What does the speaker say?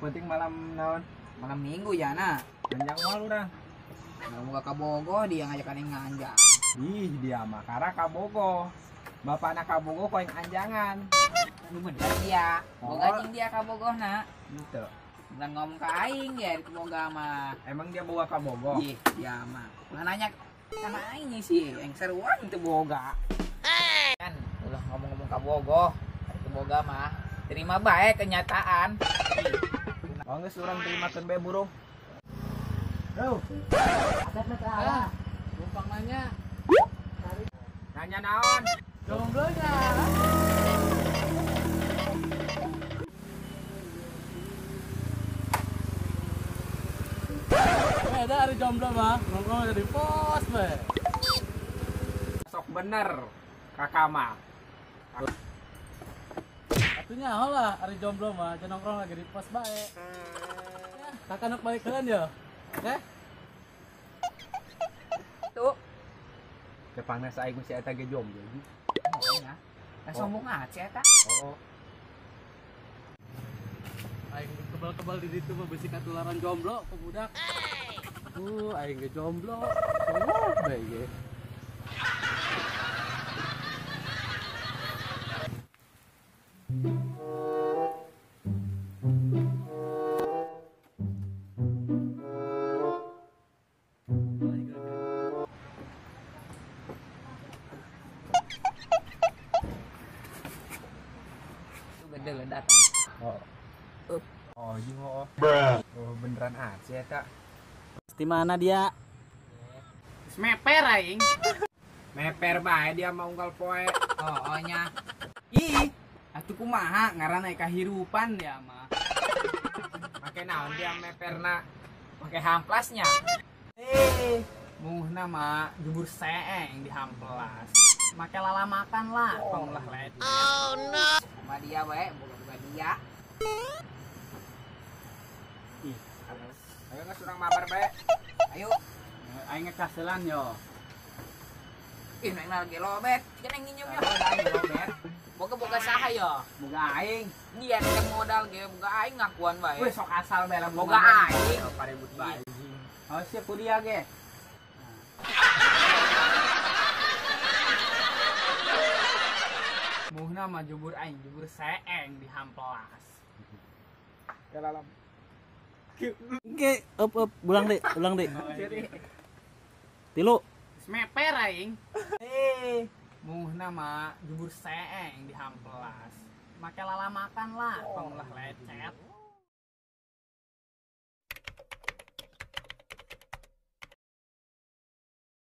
Penting malam naon? Malam Minggu ya na. Anjang moal urang. Moga kabogoh dia ngajakan yang nganjang. Ih, dia mah kara kabogoh. Bapakna kabogoh ku aing anjangan. Lu bener dia. Boga jeung dia kabogohna. Henteu. Bukan ngomong ke aing ya di boga mah. Emang dia bawa kabogoh? Ih, dia mah. Ulah nanya kana aing sih, yang seruan teu boga. Kan ulah ngomong-ngomong kabogoh. Boga mah terima bae kenyataan. Oh geus urang terimakeun bae burung. Bro. Asep teh ala. Numpang nanya. Nanya naon? Jomblonya. Ada hari jomblo mah, nongkrong di pos bae. Sok bener kakak mah. Atunya lah hari jomblo mah, jangan nongkrong lagi di pos bae. Ya, kakak nak balik kalian ya. Oke? Tuh. Depangna saing si eta ge jomblo. Oh ya. Lah sombong aja eta. Oh. Aing kebal-kebal di ditu mah bisi katularan jomblo ke budak. Aing ge jomblo. Sombong bae ge. Itu gede lah datang. Oh. Oh, iya oh. Oh, beneran aja eta. Di mana dia? Meper aing. Meper bae dia mau unggal poe. Oh, nya. Ih, atuh kumaha ngaranna kahirupan dia mah. Make naon dia meperna? Make hamplasnya. Muhna mah jubur seeng di hamplas. Make lalamakan lah, tong lah lecet. Oh no. Sama dia bae, boga-boga dia. Ih, ayo geus urang mabar bae. Ayo. Aing ngekaselan yo. Ih, neng lagi lobet. Jangan nginjem yo. Aing lobet. Boga-boga saha yo? Boga aing. Dia teh modal ge boga aing ngakuan bae. Wih, sok asal bae lah boga aing. Parebut bae. Oh, siap ku dia ge. Muhna mah jubur aing, jubur seeng di hamplas. Kalalam. Oke, up up, ulang deh, ulang deh. Tilu. Meper aing. Muhna mah jubur seeng di hamplas. Make lalamakan lah, tong lah lecet.